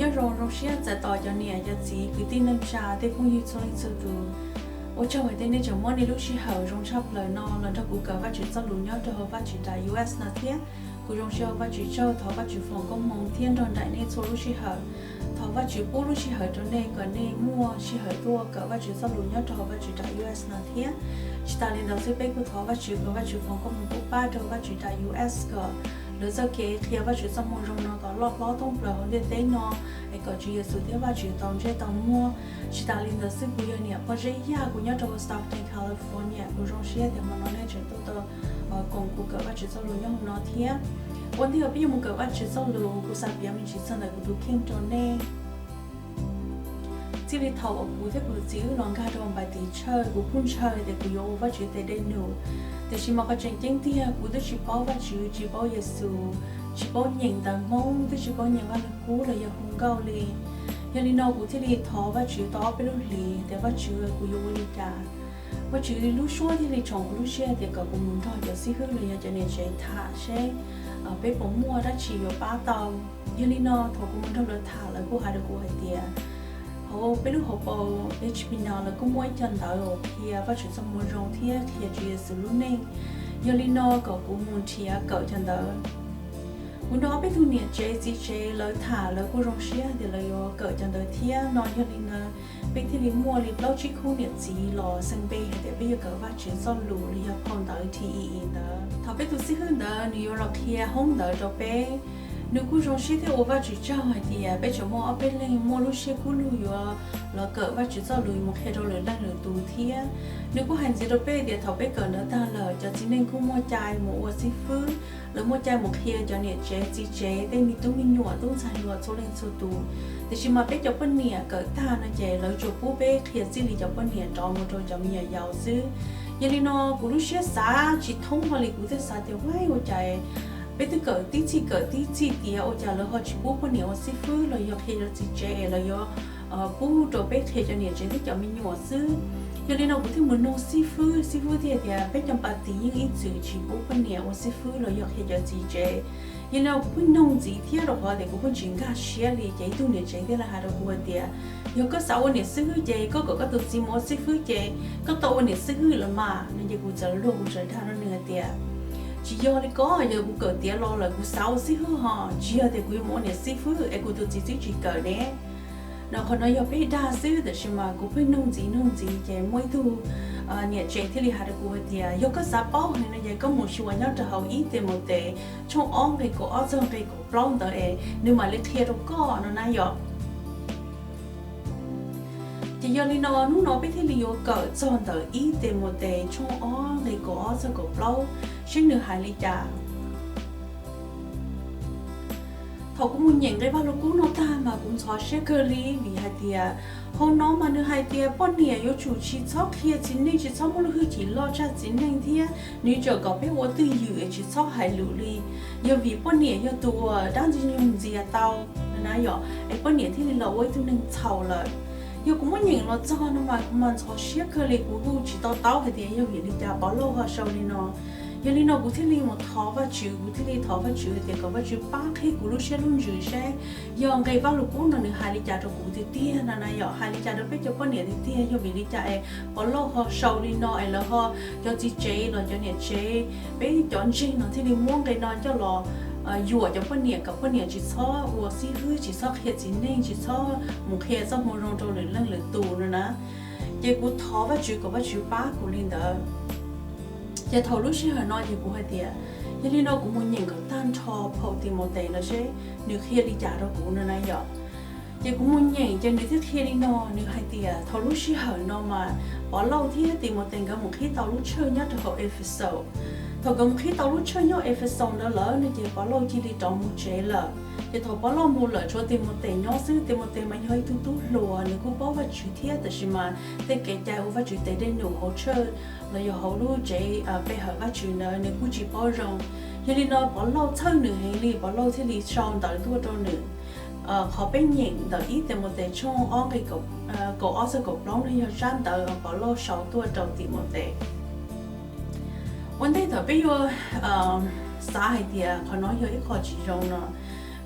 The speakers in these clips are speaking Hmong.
Nyob zoo, zoo siab txais tos cov niam cov txiv kwv tij neej tsa tej phooj ywg txhua leej txhua tus. Ua tsaug hais tias nej tseem muab nej lub sij hawm zoo tshaj plaws no los nrog kuv kawm Vajtswv txoj lus nyob rau hauv Vajtswv daim U S no thiab. Kuv zoo siab ua Vajtswv tsaug, thov Vajtswv foom koob hmoov thiab nrog nraim nej txhua lub sij hawm. Thov Vajtswv pub lub sij hawm rau nej kom nej muaj sij hawm tuaj kawm Vajtswv txoj lus nyob rau hauv Vajtswv daim U S no thiab. Tsis tas li ntawd xwb, peb kuj thov Vajtswv kom Vajtswv foom koob hmoov pub pab rau Vajtswv daim U S kom lawv txoj kev qhia Vajtswv txoj moo zoo no kom loj hlob thoob plaws hauv ntiaj teb no, es kom Tswv Yexus thiab Vajtswv tau ntsej tau muag. Tsis tas li ntawd xwb, kuv yog niam Pov Zeb Yaj, kuv nyob rau Stockton, California. Kuv zoo siab tias hmo no nej tseem tuaj tau koom kuv kawm Vajtswv txoj lus nyob hauv no thiab. Ua ntej uas peb yuav mus kawm Vajtswv txoj lus, kuv xav piav me ntsis txog ntawm kuv tus kheej rau nej. Txij li thaum uas kuv thiab kuv tus txiv wb los nkag rau npais tiv thawj, kuv kuj ntshaw tias kuv yuav ua Vajtswv tes dej num. Tiam sis mas qhov tseem ceeb tiag, kuv twb tsis paub Vajtswv, tsis paub Yexus, tsis paub nyeem ntawv Hmoob, twb tsis paub nyeem Vaj Lug Kub los yog hu nkauj li. Yog li no kuv thiaj li thov Vajtswv tau ob peb lub hlis tias, Vajtswv, kuv yuav ua li cas? Vajtswv lub suab thiaj li tshoov kuv lub siab tias kom kuv mus nrog cov xib hwb los yog cov niam tsev tham seb peb puas muaj dab tsi yuav pab tau. Yog li no thaum kuv mus nrog lawv tham, lawv kuj hais rau kuv hais tias hauv peb lub hauv paus H P no lawv kuj muaj ib co ntawv uas qhia Vajtswv txoj moo zoo thiab qhia Tswv Yexus lub neej. Yog li no kom kuv mus nrhiav kawm cov ntawd. Kuv nrog ob peb tug niam tsev txiv tsev lawv tham, lawv kuj zoo siab tias lawv yuav kawm cov ntawd thiab no. Yog li ntawd peb thiaj li muaj li plaub tsib khub niam txiv los xee npe hais tias peb yuav kawm Vajtswv txoj lus los yog phau ntawv T E E ntawd. Thaum peb tus xib hwb ntawd nws yuav los qhia hoob ntawd rau peb, nws kuj zoo siab thiab ua Vajtswv tsaug hais tias peb tseem muaj ob peb leeg muaj lub siab kub lug yuav los kawm Vajtswv txoj lus mus qhia rau lwm leej lwm tus thiab. Nws kuj hais ntxiv rau peb tias thaum peb kawm ntawd tag lawm, cov txiv neej kuj muaj cai mus ua xib fwb, lawv muaj cai mus qhia cov niam tsev txiv tsev, tej me tub me nyuam tub ntxhais hluas txhua leej txhua tus. Tiam sis mas peb cov poj niam kawm tag no ces lawv tsuas pub peb qhia txij li cov poj niam rov mus rau cov me nyuam yaus xwb. Yog li no kuv lub siab xav tsis thoob hlo li, kuv thiaj xav tias, Ua cas peb twb kawm tib txhij kawm tib txhij tiav, ua cas lawv ho tsis pub poj niam ua xib fwb los yog qhia cov txiv tsev, lawv yuav pub rau peb qhia cov niam tsev thiab cov me nyuam xwb? Yog li no kuv thiaj mus nug xib fwb, xib fwb thiaj tias peb cov pas tis yeej ib txwm tsis pub poj niam ua xib fwb los yog qhia cov txiv tsev. Yog li no kuv pheej nug ntxiv thiab, rau qhov tias kuv pheej tsis nkag siab li. Ces ib tug niam tsev thiaj li hais rau kuv hais tias, Yog koj xav ua niam xib hwb ces koj kom koj tus txiv mus ua xib fwb ces koj tau ua niam xib hwb los mas. No ces kuv txawm luag, kuv txawm dag rau nws hais tias, Tsis yog li ko, yog kuv kawm tiav los lawm kuv xav ua xib hwb ho, tsis yog tias kuv yuav mus ua niam xib fwb es kuv tus txiv twb tsis kawm ne. No qhov no yog peb dag xwb, tab sis mas kuv pheej nug ntxiv nug ntxiv ces muaj ib tug niam tsev thiaj li hais rau kuv hais tias, Yog koj xav paub heev no ces koj mus xyuas nyob rau hauv ib Timothes tshooj ob nqe kaum ob txog nqe kaum plaub ntawd es nws mam li qhia rau koj no na yom. Ces yog li no hnub no peb thiaj li yuav kawm txog ntawm ib Timothes tshooj ob nqe kaum ob txog kaum plaub, seb nws hais li cas. Thaum kuv mus nyeem nqe Vaj Lug Kub no tag mas kuv ntxhov siab kawg li, vim hais tias hauv no mas nws hais tias poj niam yuav tsum tsis txhob qhia txiv neej, tsis txhob muaj lub hwj chim loj tshaj txiv neej thiab nws tseem kom peb ua twj ywm es tsis txhob hais lus li. Yog vim poj niam yog tus uas dab ntxwg nyoog ntxias tau na yom, es poj niam thiaj li los ua ib tug neeg txhaum lawm. Yog kuv muab nyeem los txog no mas kuv mas ntxhov siab kawg li, kuv kuj tsis to taub hais tias yog vim li cas Pov Lauj ho sau li no. Yog li no kuv thiaj li mus thov Vajtswv, kuv thiaj li thov Vajtswv hais tias kom Vajtswv pab qhib kuv lub siab lub ntsws seb yog nqe Vaj Lug Kub no nws hais li cas rau kuv tiag tiag no na yom, hais li cas rau peb cov poj niam tiag tiag, yog vim li cas es Pov Lauj ho sau li no es lawv ho, cov txiv tsev los cov niam tsev, peb cov ntseeg no thiaj li muab nqe no coj los yuam cov poj niam kom poj niam tsis txhob ua xib hwb, tsis txhob qhia txiv neej, tsis txhob mus qhia txoj moo zoo rau lwm leej lwm tus no na. Ces kuv thov Vajtswv kom Vajtswv pab kuv li ntawd. Ces thaum lub sij hawm no ces kuv hais tias, yog li no kuv mus nyeem kom tag nrho phau Timothes no seb nws qhia li cas rau kuv no na yom. Ces kuv mus nyeem ces nws thiaj qhia li no, nws hais tias thaum lub sij hawm no mas Pov Lauj thiab Timothes nkawd mus qhib tau lub tshawj nyob rau hauv Efexus. Thaum nkawd mus qhib tau lub tshawj nyob Efexus ntawd lawm no ces Pov Lauj cia li rov mus tsev lawm. Ces thaum Pov Lauj mus lawm tshuav Timothes nyob xwb, Timothes mas yog ib tug tub hluas, nws kuj paub Vajtswv thiab, tab sis mas tej kev cai ua Vajtswv tes dej num hauv tshawj los yog hauv lub tsev pe hawm Vajtswv ntawd nws kuj tsis paub zoo. Yog li no Pov Lauj txhawj nws heev li, Pov Lauj thiaj li sau ntawv tuaj rau nws. Qhov peb nyeem ntawm ib Timothes tshooj ob nqe kaum ob txog kaum plaub no yog tsab ntawv Pov Lauj sau tuaj rau Timothes. Ua ntej thaum peb yuav xav hais tias qhov no yog ib qho tsis zoo no,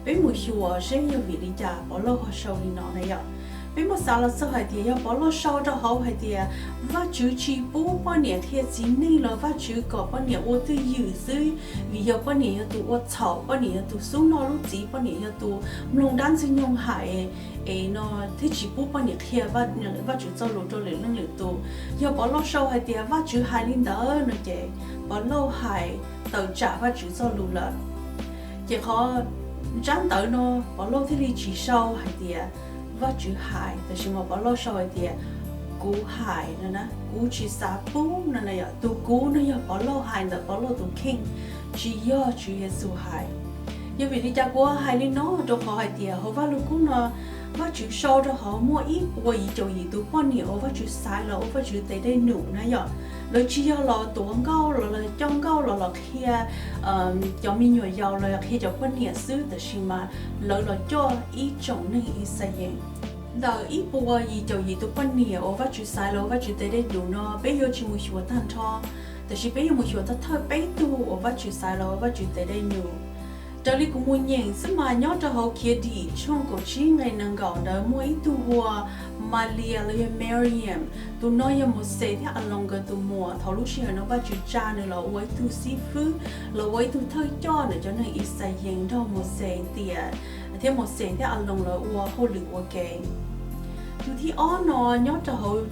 Peb mus xyuas seb yog vim li cas Povlauj ho sau li no na yom. Peb muab xav los txog hais tias yog Povlauj sau rau hauv hais tias Vajtswv tsis pub poj niam qhia txiv neej los Vajtswv kom poj niam ua twj ywm xwb, vim yog poj niam yog tus ua txhaum, poj niam yog tus xub noj lub txib, poj niam yog tus mloog dab ntxwg nyoog hais, es no thiaj tsis pub poj niam qhia Vajtswv txoj lus rau lwm leej lwm tus. Yog Povlauj sau hais tias Vajtswv hais li ntawd no ces Povlauj hais tawm tsam Vajtswv txoj lus lawm. Ces qhov ntsab ntawv no Povlauj thiaj li tsis sau hais tias Vajtswv hais, tab sis mas Povlauj sau hais tias kuv hais no na, kuv tsis xav pub no na yom. Tus kuv no yog Povlauj hais ntawm Povlauj tus kheej, tsis yog Tswv Yexus hais. Yog vim li cas kuv hais li no? Rau qhov hais tias hauv Vajluskub no Vajtswv sau rau hauv muaj ib puas yim caum yim tus poj niam uas Vajtswv xaiv los ua Vajtswv tes dej num na yom. Lawv tsis yog los tuav nkauj los los coj nkauj los los qhia cov me nyuam yaus los yog qhia cov poj niam xwb, tab sis mas lawv los coj ib tsoom neeg Ixayees. Ntawm ib puas yim caum yim tus poj niam uas Vajtswv xaiv los ua Vajtswv tes dej num no peb yuav tsis mus xyuas tag nrho, tab sis peb yuav mus xyuas thawj thawj peb tug uas Vajtswv xaiv los ua Vajtswv tes dej num. Raws li kuv mus nyeem xwb mas nyob rau hauv Khiav Dim tshooj kaum tsib nqe nees nkaum ntawd muaj ib tug hu ua Mahlias los yog Miriam. Tus no yog Mauxes thiab Aloos nkawd tus muam. Thaum lub sij hawm no Vajtswv tsa nws los ua ib tug xib fwb, los ua ib tug thawj coj ntawm cov neeg Ixayees nrog Mauxes tiam, thiab Mauxes thiab Aloos lawv ua hauj lwm ua ke. Tus thib ob no nyob rau hauv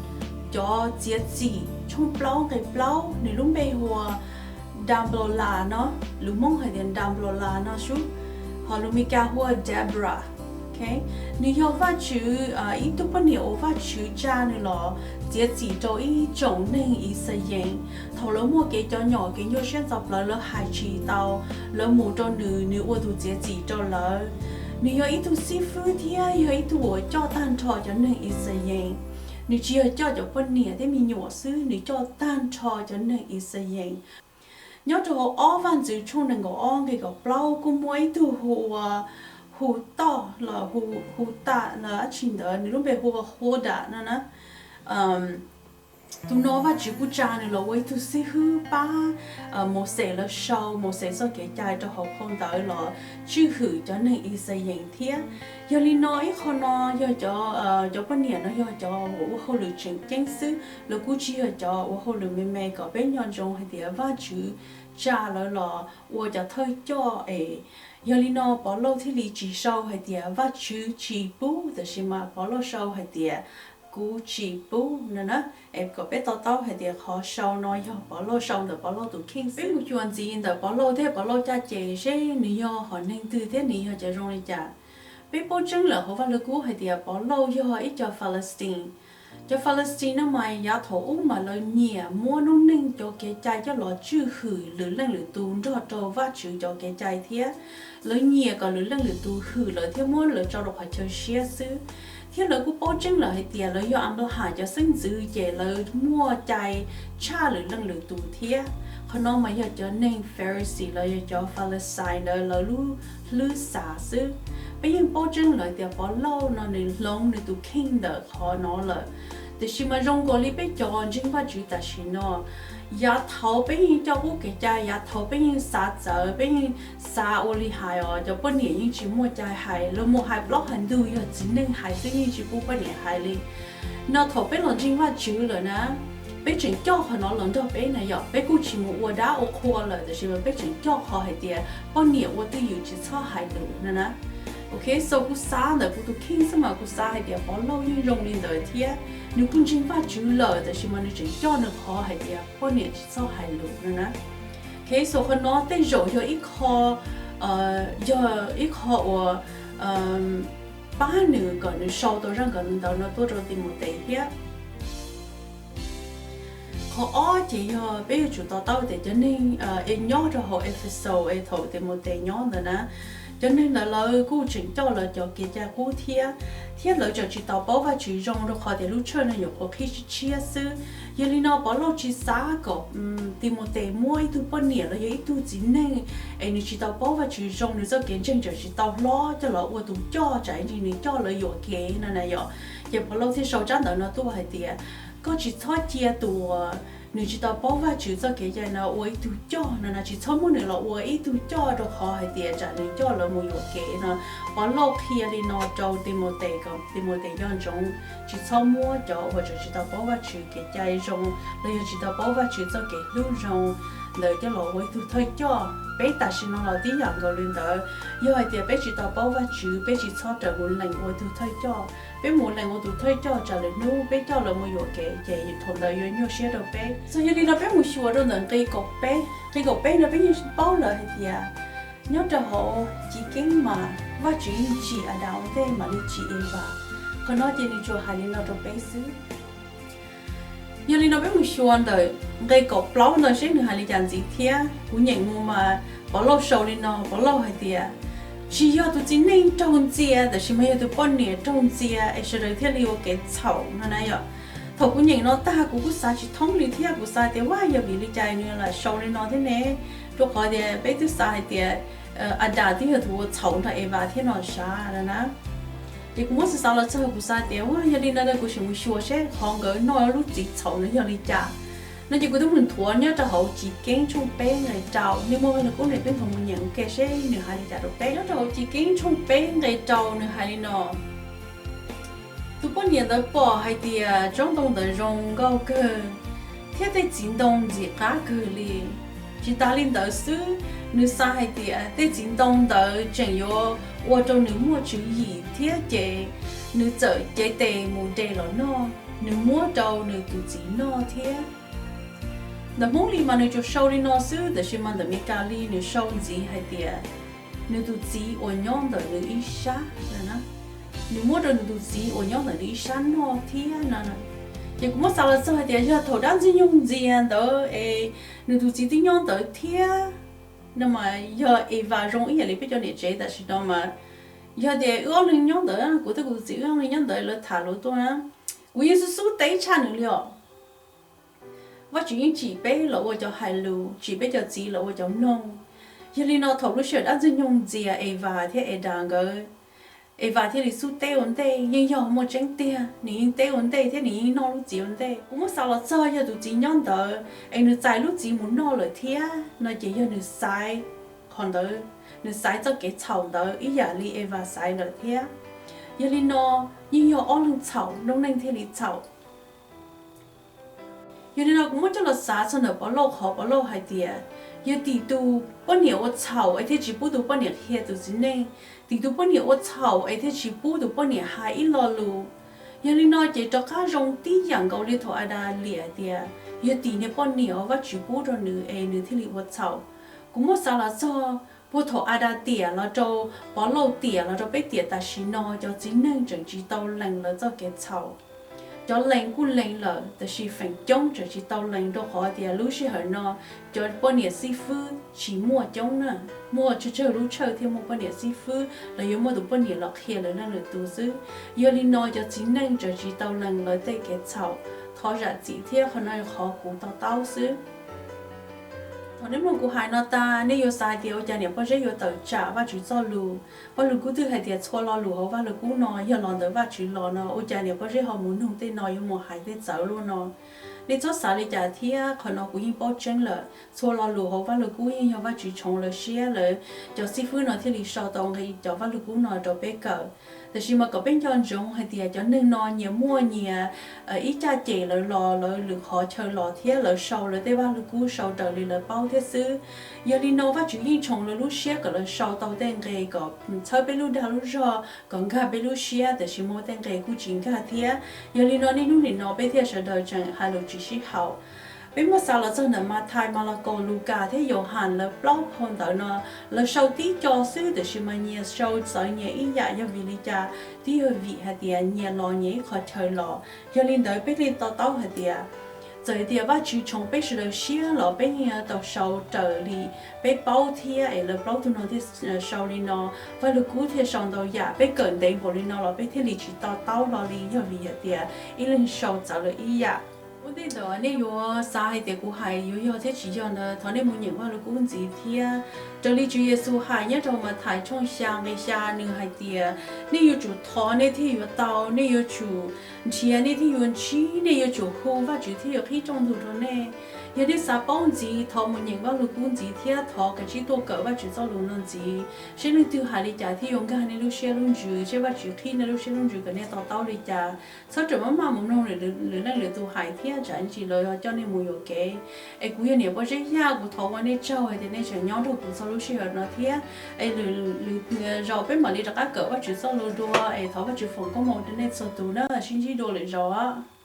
cov Txiav Txim tshooj plaub nqe plaub, nws lub npe hu ua Ntanplaus Las no, lus Hmoob hais tias Ntanplaus Las no sub, ho lus Meskas hu ua Deborah. Nws yog Vajtswv ib tug poj niam uas Vajtswv tsa nws los txiav txim rau ib tsoom neeg Ixayees. Thaum lawv muaj kev cov nyom kev nyuaj siab ntxhov plawv lawv hais tsis tau, lawv mus rau nws, nws ua tus txiav txim rau lawv. Nws yog ib tug xib fwb thiab yog ib tug uas coj tag nrho cov neeg Ixayees. Nws tsis yog coj cov poj niam thiab me nyuam xwb, nws coj tag nrho cov neeg Ixayees. Nyob rau hauv ob Vaj ntxwv tshooj nees nkaum ob nqe kaum plaub kuj muaj ib tug hu ua Hu Toj los Hu Tam los dab tsi ntawd, nws lub npe hu ua Huda no na. Tus no Vajtswv kuj tsa nws los ua ib tug xib hwb pab Mauxes lawv sau Mauxes txoj kev cai rau hauv phau ntawv los tswj hwm cov neeg Ixayees thiab. Yog li no ib qho no yog cov, cov poj niam no yog cov uas ua hauj lwm tseem ceeb xwb, lawv kuj tsis yog cov ua hauj lwm me me. Kom peb nco ntsoov hais tias Vajtswv tsa lawv los ua cov thawj coj es. Yog li no Povlauj thiaj li tsis sau hais tias Vajtswv tsis pub, tab sis mas Povlauj sau hais tias kuv tsis pub no na. Es kom peb to taub hais tias qhov sau no yog Povlauj sau ntawm Povlauj tus kheej xwb. Peb mus xyuas ntxiv ntawm Povlauj thiab Povlauj caj ces seb nws yog hom neeg twg thiab nws yog cov zoo li cas. Peb paub tseeb lawm hauv Vaj Lug Kub hais tias Povlauj yog ib co Palestine. Cov Palestine no mas yav thaum ub mas lawv nyiam muab lub neej cov kev cai coj los tswj hwm lwm leej lwm tus nrog rau Vajtswv cov kev cai thiab. Lawv nyiam kom lwm leej lwm tus hwm lawv thiab muab lawv tso rau qhov chaw siab xwb. Thiab lawv kuj paub tseeb lawm hais tias lawv yog Anplaham cov xeeb ntxwv ces lawv muaj cai tshaj lwm leej lwm tus thiab. Qhov no mas yog cov neeg Pharisee los yog cov Falixais ntawd lawv lub hlwb xav xwb. Peb yeej paub tseeb lawm tias Povlauj no nws hloov nws tus kheej ntawm qhov no lawm. Tiam sis mas zoo nkaus li peb cov ntseeg Vajtswv tam sim no, yav thaud peb yeej coj qub kev cai, yav thaud peb yeej xav txawv, peb yeej xav ua li hais os, cov poj niam yeej tsis muaj cai hais, lawv mus hais plaub hais ntug yog txiv neej hais xwb yeej tsis pub poj niam hais li. No thaum peb los ntseeg Vajtswv lawm na, peb tseem coj qhov no los nrog peb na yom, peb kuj tsis mus ua dab ua qhua lawm, tiam sis mas peb tseem coj qhov hais tias poj niam ua twj ywm tsis txhob hais lus no na. Ok, so kuv xav ntawm kuv tus kheej xwb mas kuv xav hais tias Povlauj yeej zoo li ntawd thiab, nws kuj ntseeg Vajtswv lawm tiam sis mas nws tseem coj nws qhov hais tias poj niam tsis txhob hais lus no na. Ok, so qhov no tej zaum yog ib qho, yog ib qho uas pab nws kom nws sau tau zaj nkawm ntawv no tuaj rau Timautes thiab. Qhov ob ces yog peb yuav tsum to taub tias cov neeg es nyob rau hauv Efexus es thaum Timautes nyob ntawd na, cov neeg ntawd lawv kuj tseem coj lawv cov kev cai qub thiab, thiab lawv tseem tsis tau paub Vajtswv zoo rau qhov tias lub tshawj no nyuam qhuav qhib tshiab xwb. Yog li no Povlauj tsis xav kom Timautes muab ib tug poj niam los yog ib tug txiv neej es nws tsis tau paub Vajtswv zoo, nws txoj kev ntseeg tseem tsis tau hlob coj los ua tus coj, tsam ib ntsis nws coj lawv yuam kev no na yom. Ces Povlauj thiaj sau tsab ntawv no tuaj hais tias, koj tsis txhob cia tus uas nws tsis tau paub Vajtswv txoj kev cai no ua ib tug coj no na, tsis txhob muab nws los ua ib tug coj, rau qhov hais tias tsam nws coj lawv mus yuam kev no. Pov Lauj qhia li no rau Timautes kom Timautes nco ntsoov tsis txhob muab cov uas tseem tsis tau paub Vajtswv kev cai zoo los yog tsis tau paub Vajtswv txoj kev hlub zoo ntawd coj los ua ib tug thawj coj. Peb tam sim no los tib yam nkaus li ntawd, yog hais tias peb tsis tau paub Vajtswv, peb tsis txhob rawm mus lees ua tus thawj coj. Peb mus lees ua tus thawj coj tsam lwm hnub peb coj lawv mus yuam kev ces thaum ntawd yuav nyuaj siab rau peb. Txog yog li no peb mus xyuas rau ntawm nqe kaum peb. Nqe kaum peb no peb yeej paub lawm hais tias nyob rau hauv Chiv Keeb mas Vajtswv yeej tsim Adas ua ntej mam li tsim Evas. Qhov no ces nws tsuas hais li no rau peb xwb. Yog li no peb mus xyuas ntawm nqe kaum plaub no seb nws hais li cas ntxiv thiab. Kuv nyeem mus mas Pov Lauj sau li no, Pov Lauj hais tias, tsis yog tus txiv neej raug ntxias, tab sis mas yog tus poj niam raug ntxias es sawv daws thiaj li ua kev txhaum no na yom. Thaum kuv nyeem no tag kuv kuj xav tsis thoob li thiab, kuv xav tias ua yog vim li cas nws lam sau li no thiab ne, rau qhov tias peb twb xav hais tias Adas twb yog tus ua txhaum nrog Evas thiab no sav na. Ces kuv muab xav xav los txog kuv xav tias ua yog li no kuv sim mus xyuas seb qhov nkawd noj lub txiv txhaum no yog li cas no. Ces kuv twb mus nthuav nyob rau hauv Chiv Keeb tshooj peb nqe rau, nej muaj Vaj Lug Kub ne peb ho mus nyeem ua ke seb nws hais li cas rau peb. Nyob rau hauv Chiv Keeb tshooj peb nqe rau nws hais li no: Tus poj niam ntawd pom hais tias tsob ntoo ntawd zoo nkauj kawg thiab tej txiv ntoo ntxim qab kawg li. Tsis tas li ntawd xwb, nws xav hais tias tej txiv ntoo ntawd tseem yuav ua rau nws muaj tswv yim thiab ces nws txawm cev tes mus de los noj, nws muab rau nws tus txiv noj thiab. Ntawm Hmoob li mas nws tsuas sau li no xwb, tab sis mas ntawm Meskas li nws sau ntxiv hais tias nws tus txiv uas nyob ntawm nws ib sab, nws muab rau nws tus txiv uas nyob ntawm nws ib sab noj thiab no. Ces kuv muab xav los txog hais tias yog thaum dab Ntxwg Nyoog ntxias ntawd es nws tus txiv twb nyob ntawd thiab no mas yog Evas zoo ib yam li peb cov niam tsev tam sim no mas, yog tias wb ob leeg nyob ntawd, kuv thiab kuv tus txiv wb ob leeg nyob ntawd lawv tham lus tuaj na, kuv yeej xub xub teb tshaj nws li os. Vajtswv yeej tsim peb los ua cov hais lus, tsim peb cov txiv los ua cov mloog. Yog li no thaum lub sij hawm dab Ntxwg Nyoog ntxias Evas thiab Adas nkawd, Evas thiaj li xub teb ua ntej, yeej yog muaj tseeb tiag, nws yeej teb ua ntej thiab nws yeej noj lub txiv ua ntej. Kuv muab xav los txog yog tus txiv nyob ntawd es nws txais lub txiv mus noj lawm thiab no ces yog nws xaiv qhov ntawd, nws xaiv txoj kev txhaum ntawd ib yam li Evas xaiv lawm thiab. Yog li no yeej yog ob leeg txhaum, noob neej thiaj li txhaum. Yog li no kuv muab coj los xav txog ntawm Pov Lauj qhov Pov Lauj hais tias yog tim tus poj niam ua txhaum es thiaj tsis pub tus poj niam qhia tus txiv neej, tim tus poj niam ua txhaum es thiaj tsis pub tus poj niam hais ib lo lus. Yog li no ces rov qab zoo tib yam nkaus li thaum Adas liam tias yog tim niag poj niam uas Vajtswv pub rau nws es nws thiaj li ua txhaum. Kuv muab xav los txog puag thaum Adas tiam los rau Pov Lauj tiam los rau peb tiam tam sim no cov txiv neej tseem tsis tau lees lawv txoj kev txhaum. Cov lees kuj lees lawm tab sis feem coob tseem tsis tau lees rau qhov tias lub sij hawm no cov poj niam xib fwb tsis muaj coob na, muaj tsawg tsawg lub tshawj thiaj muaj poj niam xib fwb los yuav muaj tus poj niam los qhia lawv leej lwm tus xwb. Yog li no cov txiv neej tseem tsis tau lees lawv tej kev txhaum. Thov zam txim thiab qhov no yog qhov kuv to taub xwb. Thaum nej mloog kuv hais no tas nej yuav xav hais tias ua cas niam Pob Zeb yuav tawm tsam Vajtswv txoj lus. Vaj Lug Kub twb hais tias txhua lo lus hauv Vaj Lug Kub no yog los ntawm Vajtswv los no, ua cas niam Pob Zeb ho mus nug tej no yuav mus hais tej txawv luaj no. Nej txhob xav li cas thiab, qhov no kuv yeej paub tseeb lawm. Txhua lo lus hauv Vaj Lug Kub yeej yog Vajtswv tshoov lawv siab, lawv cov xib fwb no thiaj li sau tau nqi cov Vaj Lug Kub no rau peb kawm. Tab sis mas kom peb nco ntsoov hais tias cov neeg no nyias muaj nyias ib caj ces lawv los lawv lwm qhov chaw los thiab lawv sau lawv tej Vaj Lug Kub sau raws li lawv paub thiab xwb. Yog li no Vajtswv yeej tshoov lawv lub siab kom lawv sau tau tej nqe kom txhawb peb lub dag lub zog, kom nkag peb lub siab, tab sis muaj tej nqe kuj tsis nkag thiab. Yog li no niaj hnub nim no peb thiaj sawv daws tseem hais lus tsis sib haum. Peb muab xav los txog ntawm Mathais, Malakaus, Lukas thiab Yauhas lawv plaub phau ntawv no, lawv sau tib co xwb tab sis mas nyias sau txawv nyias ib yam, yog vim li cas? Twb yog vim hais tias nyias los nyias ib qhov chaw los. Yog li ntawd peb thiaj li to taub hais tias txawm tias Vajtswv tshoov peb sawv daws siab los peb yeej yuav tau sau raws li peb paub thiab es lawv plaub tug no thiaj sau li no. Vaj Lug Kub thiaj sau ntau yam, peb kawm ntev npaum li no los peb thiaj li tsis to taub hlo li, yog vim hais tias ib leeg sau txawv lawm ib yam. Ua ntej ntawd nej yuav xav hais tias kuv hais yuav yog thiab tsis yog ntawd, thov nej mus nyeem Vajluskub ntxiv thiab. Raws li Tswv Yexus hais nyob rau Mathais tshooj xya nqe xya, nws hais tias nej yuav tsum thov nej thiaj yuav tau, nej yuav tsum nrhiav nej thiaj yuav ntsib, nej yuav tsum hu Vajtswv thiaj yuav qhib rooj ntug rau nej. Yog nej xav paub ntxiv, thov mus nyeem Vajluskub ntxiv thiab thov kav tsij tuaj kawm Vajtswv txoj lus no ntxiv, seb leej twg hais li cas thiaj yuav nkag nej lub siab lub ntsws, seb Vajtswv qhib nej lub siab lub ntsws kom nej to taub li cas. Txhob rawm maj maj mus mloog lwm leej lwm tus hais thiab tsam ntsis lawv coj nej mus yuam kev. Es kuv yog niam poj zeb yaj, kuv thov ua nej tsaug hais tias nej tseem nyob nrog kuv txog lub sij hawm no thiab. Es lwm zaus peb mam li rov qab kawm Vajtswv txoj lus dua, es thov Vajtswv foom koob hmoov rau nej txhua tus na, sib ntsib dua lwm zaus.